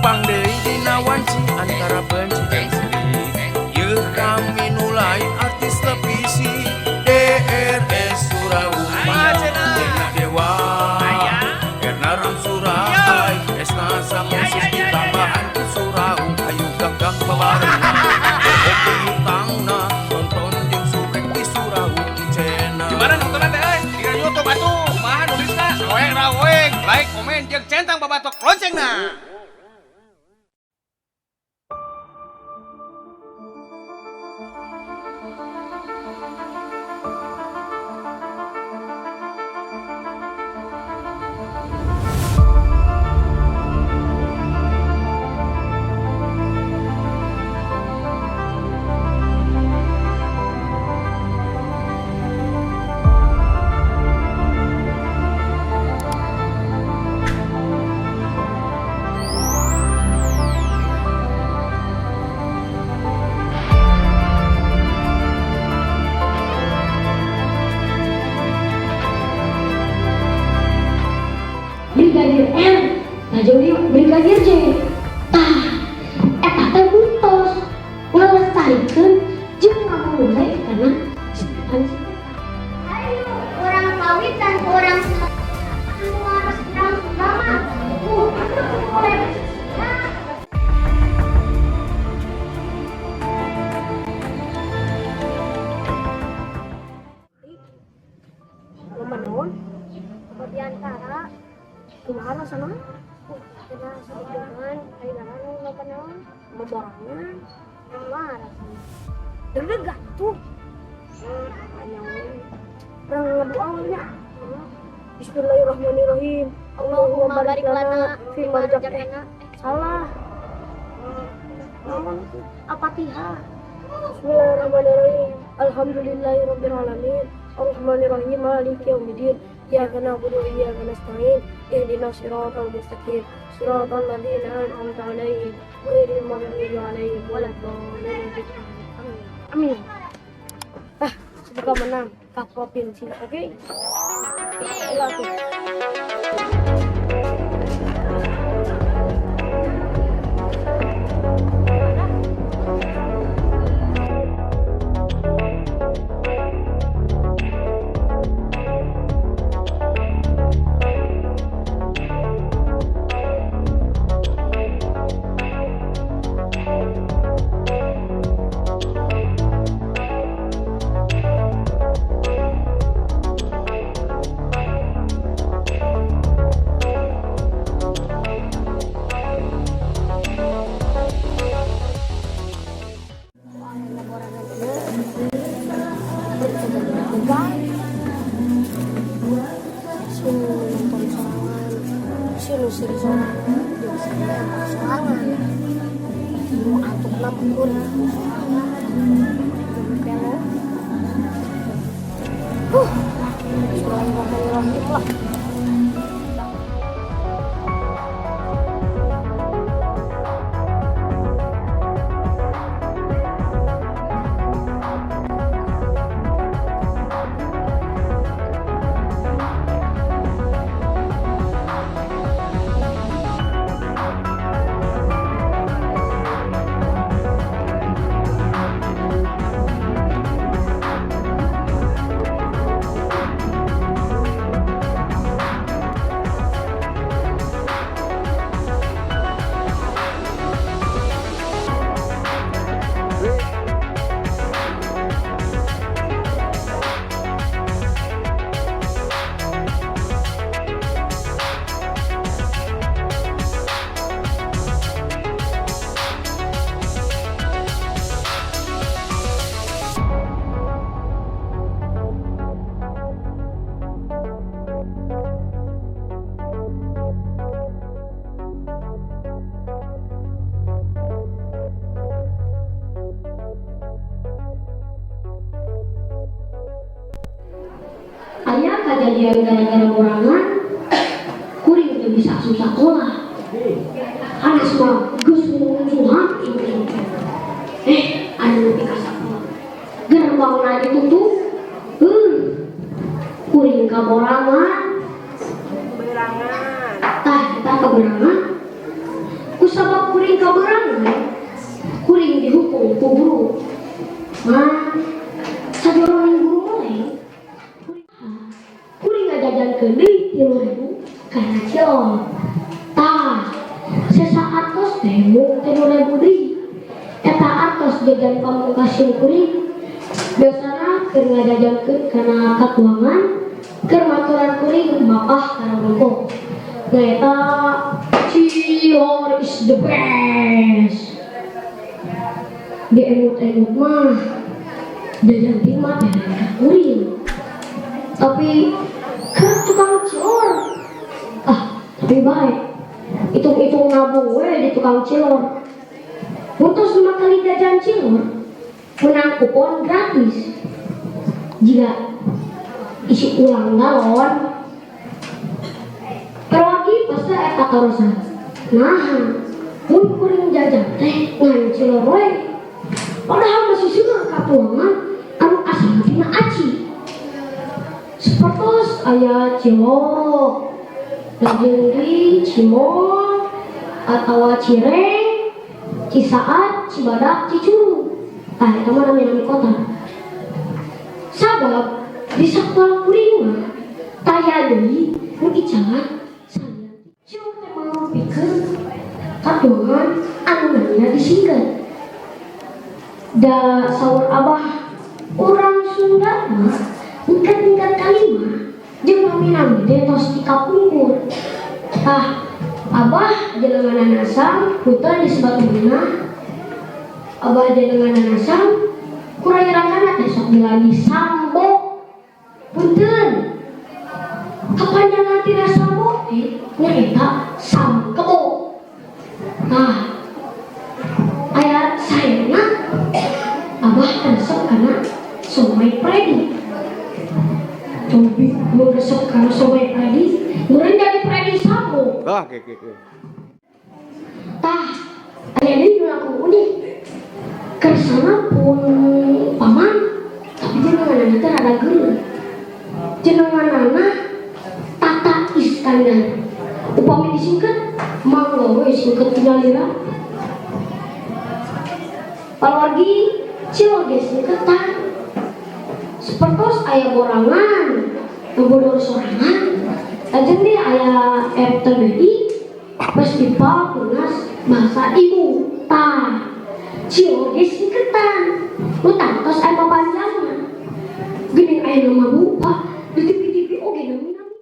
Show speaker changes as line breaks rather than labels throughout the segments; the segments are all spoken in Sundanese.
Tepang deui dina wanci antara benci jeung seri. Yeuh kami nu lain artis televisi DRS Suraung. Dena Dewa Erna Ramsurai Esna Samosis ditambahan ku Suraung. Ayo gagah babarengan oke hutangna nonton jeung subrek di Suraung Channel.
Gimana nonton teh euy? Di YouTube atuh. Kumaha nulisna? Soek raweng, like, komen jeung centang babatok loncengna.
Brigadir R, lajeng Brigadir J. Tah, eta teh mitos ngalestarikeun jeung ngamumule kana sebutan.
Ayo, orang kawitan, orang orang Sunda mah. Mulai.
Lomba naon?
Lomba biantara.
Kumaha rasana?
Cenah sabudeungan, ayeuna lomba naon?
Lomba borangan.
Kumaha rasana?
Deg-degan tuh. Hanya urang ngadoa nya. Bismillahirrahmanirrahim. Allahumma barik lana fi ma razaqtana. Salah. Naon?
Al-Fatihah.
Bismillahirrahmanirrahim. Alhamdulillahirabbil alamin. Arrahmanirrahim. Maliki yaumiddin. Iyyaka na'budu wa iyyaka nasta'in. Ihdinas siratal mustaqim. Siratal ladzina an'amta 'alaihim ghairil maghdubi 'alaihim waladdallin. Amin. Ah, semoga menang ke provinsi. Oke? Okay? Tuh. Nonton sorangan, si nu siri sorangan, jeung si empat sorangan. Nu antukna kuring sorangan. Jeung pelo. Huh. Bismillahirrahmanirrahim lah. Aya kejadian gara-gara borangan, kuring teu bisa asup sakola. Hanes mah geus mungsuhan. Anu nepi ka sakola. Gerbangna ditutup. Kuring kaborangan.
Berangan.
Tah eta kaberangan. Kusabab Kaberangan kuring dihukum ku guru. Mah, sajoroning guru mulai kuring ngajajankeun deui 3.000 kana cilor. Tah, sesa artos teh mung 3.000 deui. Eta artos jajan pamungkas kuring. Biasana keur ngajajankeun kana katuangan, keur maturan kuring mapah kana rokok. Nyaeta cilor is the best. Di emut-emut mah jajan mah teh ka kuring. Tapi ke tukang cilor. Ah, tapi baik. Hitung-hitung nabung we di tukang cilor. Mun tos 5 kali jajan cilor, menang kupon gratis. Jika isi ulang galon, perwagi pasti eta tarosan. Nah, mun kuring jajan teh ngan cilor we. Padahal masih seueur katuangan anu asal tina aci. Sapertos aya cilok, lajeng deui cimol, atawa cireng, cisaat, cibadak, cicurug. Tah eta mah nami-nami kota. Sabab di sakola kuring mah taya deui nu icalan salian. Cilok teh mangrupikeun katuangan anu namina disingkeun. Da saur abah urang Sunda mah ningkat-ningkat kalima jeung nami-nami teh tos dikapungkur. Tah, abah jenengan asam punten disebat mana? Abah jenengan asam kurang-kurangan teh sok dilagi sambo. Punten. Kapanjangan tina sambo teh nyaeta sam kebo. Tah, aya saena abah resep kana somai Freddy. Cobi mun resep kana somai Freddy, meureun jadi Freddy Sambo.
Ah, oke.
Tah, aya deui nu langkung unik. Kersana pun paman, tapi jenenganana teh rada geuleuh. Jenenganana Tata Iskandar. Upami disingkat, mangga we singkat tina lira. Pawargi cilor ge singketan. Sapertos aya borangan, ngabodor sorangan. Lajeng deui aya FTBI, Festival Tunas Bahasa Ibu. Tah, cilor ge singketan. Nu tangtos aya papanjangna. Geuning aya nama bupa di TV-TV oge nami-nami.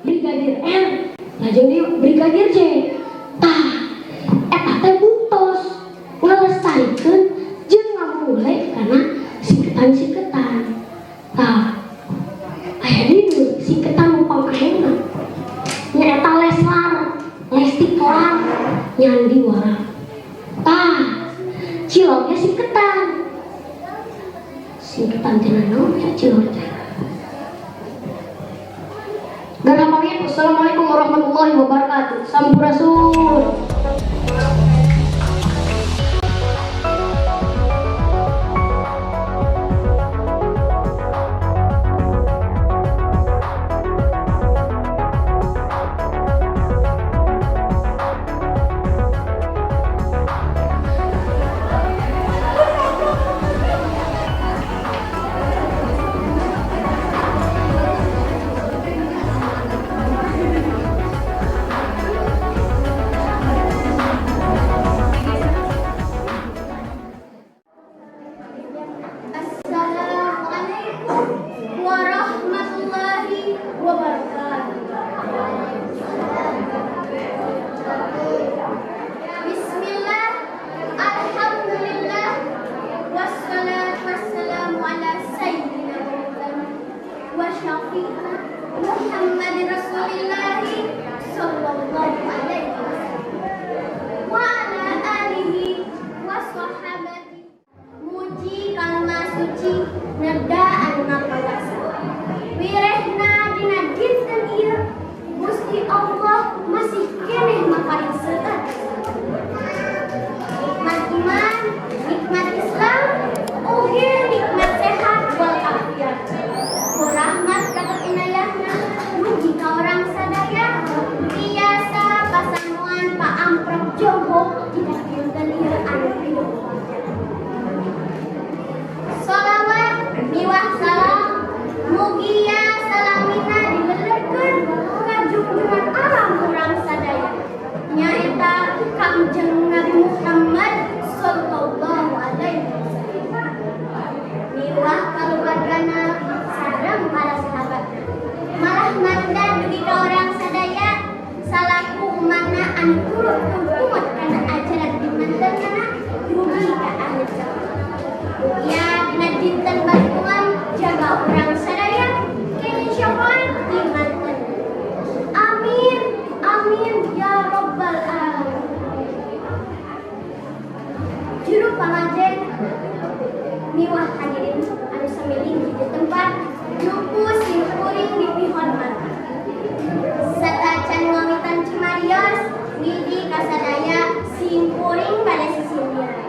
Brigadir R, lajeng deui Brigadir J. Tah, eta teh buktos ngalestarikeun jeung ngamumule kana singketan-singketan. Tah, aya deui nu singketan nu pangahena. Nyaeta Leslar, Lesti Kelar, Nyandiwara. Tah, cilor ge singketan. Singketan tina naon ya cilor teh? Gerah pamit. Wassalamualaikum warahmatullahi wabarakatuh. Sampurasun.
Assalamualaikum warahmatullahi wabarakatuh. Bismillah, alhamdulillah, wassalatu wassalamu ala sayyidina Muhammad wa syafi'ina Muhammad Rasulillah sallallahu alaihi wasallam wa ala alihi wa sahabati. Muji kalma suci neda anu ngapawasa. Wirehna dina dinten ieu Gusti Allah masih keneh maparin seueur. Nikmat iman, nikmat Islam, oge nikmat sehat wal afiat. Ku rahmat dapat inayahna mugi ka urang sadaya tiasa pasamuan paamprok. Jonghok jika dinten ieu anu pinuh. Sholawat miwah salam mugia salamina dilelerkeun ka junjungan alam urang sadaya, nyaeta Kangjeng Nabi Muhammad sallallahu alaihi wasallam miwah kaluargana sareng para sahabatna, malah manda dugi ka urang sadaya salaku umatna anu turut tumut kana ajaran dimantenna dugi ka akhir zaman. Ya, dina dinten bantuan jaga urang sadaya kenging syafaat di manten. Amin amin ya robbal alamin. Juru pangajen miwah hadirin anu sami linggih di tempat nu ku simkuring dipihormat. Satacan ngawitan cumarios widi kasadaya, simkuring bade sisindiran.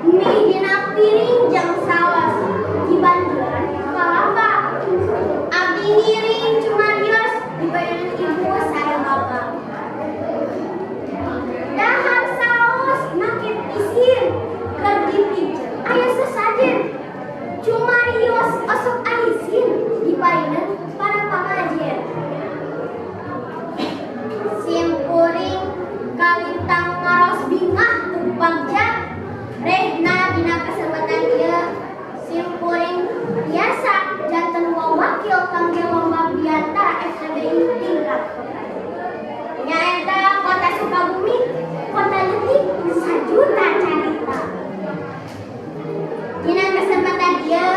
Mie dina piring jeung saos dibanjuran kalapa. Abdi ngiring cumarios dibayaran ibu sareng bapak. Dahar saos make isin, keur dipijeun aya sesajen. Cumarios osok alisin dipayunan para pangajen. Simkuring kalintang ngaros bingah teu bagja rehna. Dina kesempatan ieu simkuring biasa janten wakil kangge lomba biantara FTBI tingkat kota, nyaeta Kota Sukabumi, Kota Leutik Sajuta Carita. Dina kesempatan ieu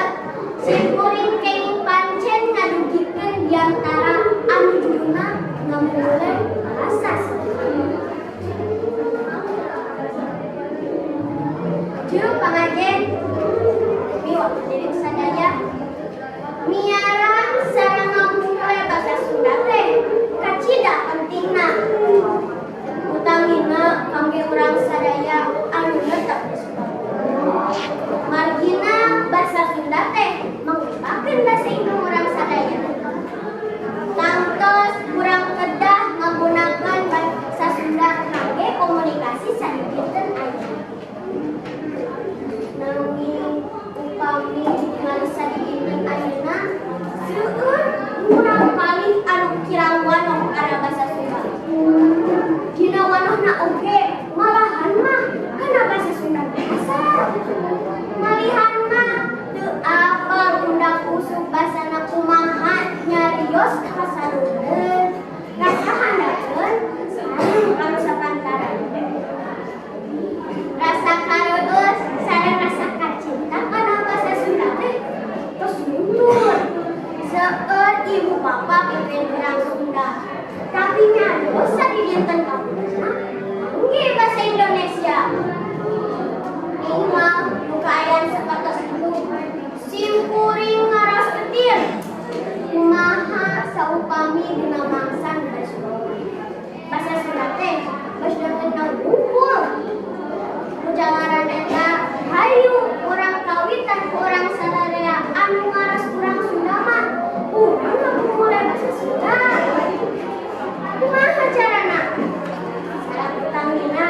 simkuring kenging pancen ngadugikeun biantara anu judulna Ngamumule Bahasa Sunda. Juru pangajen miwah hadirin sadaya, miara sareng ngamumule basa Sunda teh kacida pentingna, utamina kangge urang sadaya anu netep di Sukabumi. Margina basa Sunda teh mangrupakeun basa indung urang sadaya. Tangtos urang kedah ngagunakeun basa Sunda kangge komunikasi sadinten ayeuna. Nanging upami ditingali sadinten ayeuna, seueur murang kali anu kirang wanoh kana basa Sunda. Dina wanohna oge malahan mah kana basa Sunda kasar. Malihan mah teu apal undak usuk basana kumaha, nyarios kasarureun, kasahandapeun sareng anu sapantaran. Rasa kareueus sareng rasa kacinta kana basa Sunda teh tos luntur. Seueur ibu bapa pimpin urang Sunda, tapi nyarios sadidinten kapungkurna ngangge basa Indonesia. Ihwal nu kaayaan sapertos itu, simkuring ngaras getir. Kumaha saupami dina mangsa nu bade? Basa Sunda teh bas danten wungkul. Ku jalaran eta, hayu urang kawitan ku urang sadaya anu ngaras urang Sunda mah urang ngamumule basa Sunda. Kumaha carana? Salah utamina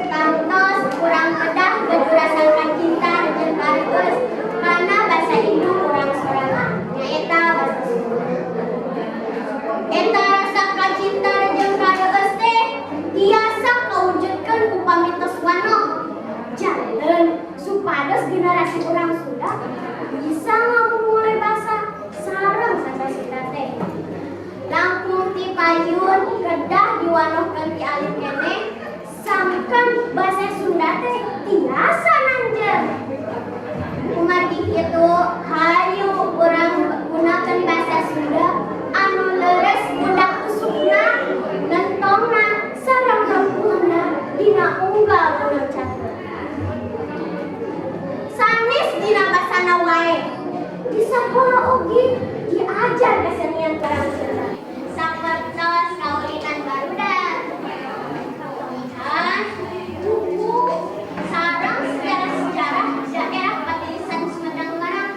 tangtos urang kedah gaduh rasa kacinta jeung kareueus kana basa indung urang sorangan, nyaeta basa Sunda. Eta rasa kacinta jeung kareueus teh tiasa kawujudkeun upami tos wanoh, janten supados generasi urang Sunda bisa ngamumule basa sareng sastra Sunda teh. Langkung ti payun kedah diwanohkeun ti alit keneh sangkan basa Sunda teh tiasa nanjer. Kumargi kitu, hayu urang gunakeun basa Sunda anu leres undak usukna, nentongna, sareng rempuhna dina unggal benang catur. Sanes dina basana wae, di sakola oge diajar kesenian orang Sunda sapertos kaulinan barudak, pamihan, buku, sareng sejarah-sejarah daerah Patilisan Sumedang Larang.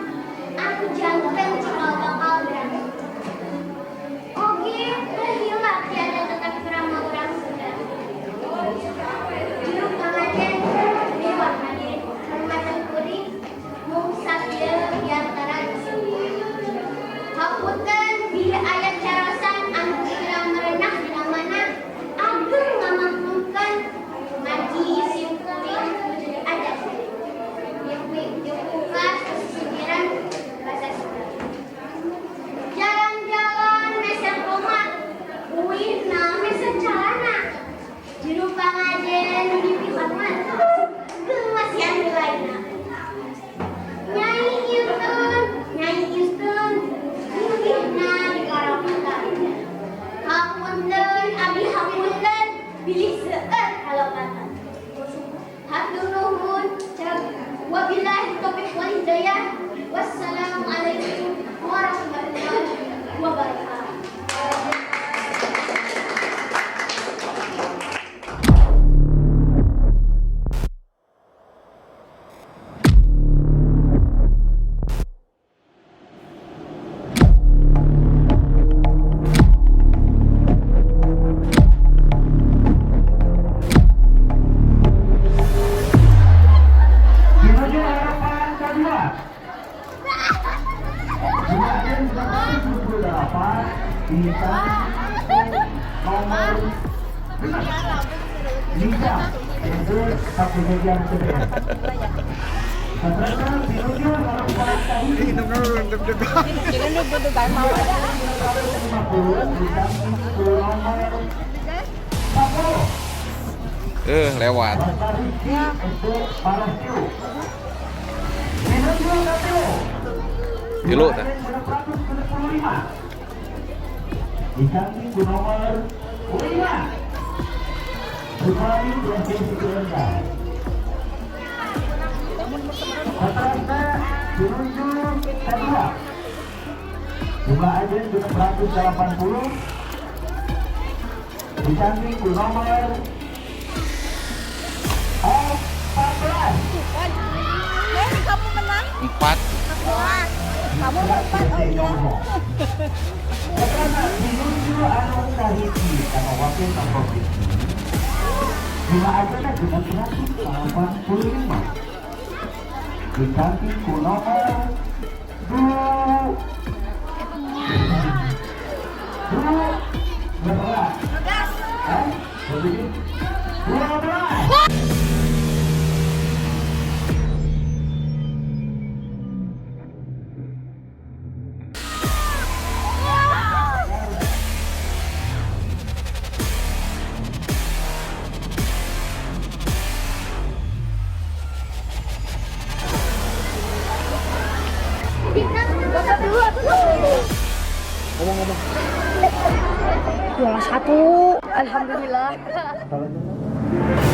Wabillahi taufiq wal hidayah. Wassalamualaikum warahmatullahi wabarakatuh.
Menuju harapan kedua. Jumlahnya 178 bisa nomor 5 yaitu satu bagian kedua. Peserta menuju harapan tadi 50 bisa nomor 10.
Lewat.
Rizky SD Palestiu. Menuju KPU.
Tilu tah.
675. Disamping di nomor 5. Sukari SD Situlengga. Peserta menuju kedua. Jumlah agen 680. Disamping di nomor 14.
Kamu menang?
4.
Wah, kamu empat, oh iya.
Peserta menuju anu kahiji sama wakil provinsi. Jumlah agennya 685. Disamping ku nomor 2 2 berapa? Hah? 12.
Juara satu, alhamdulillah.
Alhamdulillah.